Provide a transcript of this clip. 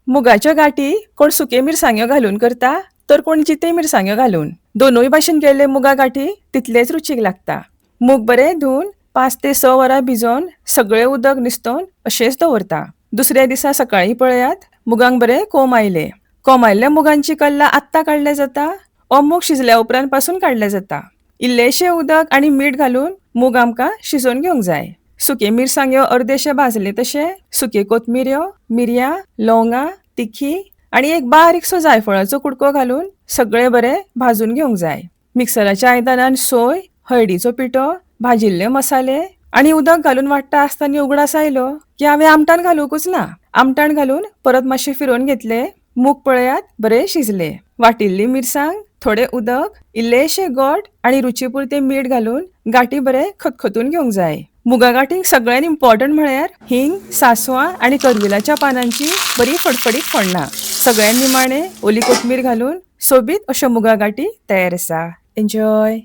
मुगाच्यो गाठी कोण सुके मिरसांग्यो घालून करता तर कोण जिते मिरसांग्यो घालून. दोनूय भाशेन केल्ले मुगा गाठी तितलेच रुचीक लागता. मूग बरे धुवन 5 ते 6 वरां भिजोवन सगळें उदक निस्तोवन अशेंच दवरता. दुसऱ्या दिसा सकाळीं पळयात, मुगांक बरे कोंब आयले. कोंब आयिल्ल्या मुगांची कल्लां आत्तां काडल्यार जाता वो मूग शिजल्या उपरांत पासून काडल्यार जाता. इल्लेशें उदक आनी मीठ घालून मूग आमकां शिजोवन घेवंक जाय. सुके मिरसांग्यो अर्देशे भाजले तशे सुके कोथमिऱ्यो, मिरयां, लवंगां, तिखी आनी एक बारीकसो जायफळाचो कुडको घालून सगळें बरें भाजून घेवंक जाय. मिक्सराच्या आयदनान सोय, हळदीचो पिठो, भाजिल्ले मसाले आनी उदक घालून वाडटा आसतना उगडास आयलो की हांवें आमटाण घालुंकूच ना. आमटाण घालून परत मातशें फिरोवन घेतलें. मूग पळयात, बरे शिजले. वाटिल्ली मिरसांग, थोडें उदक, इल्लेशें गोड आनी रुची पुरतें मीठ घालून गाठी बरें खतखतून घेवंक जाय. मुगा गाठीक सगळ्यान इम्पोर्टंट म्हळ्यार हिंग, सांसवां आनी करविलाच्या पानांची बरी फडफडीत फोडणां. सगळ्यान निमाणें ओली कोथमीर घालून सोबीत अश्यो मुगा गाठी तयार आसा. एन्जॉय.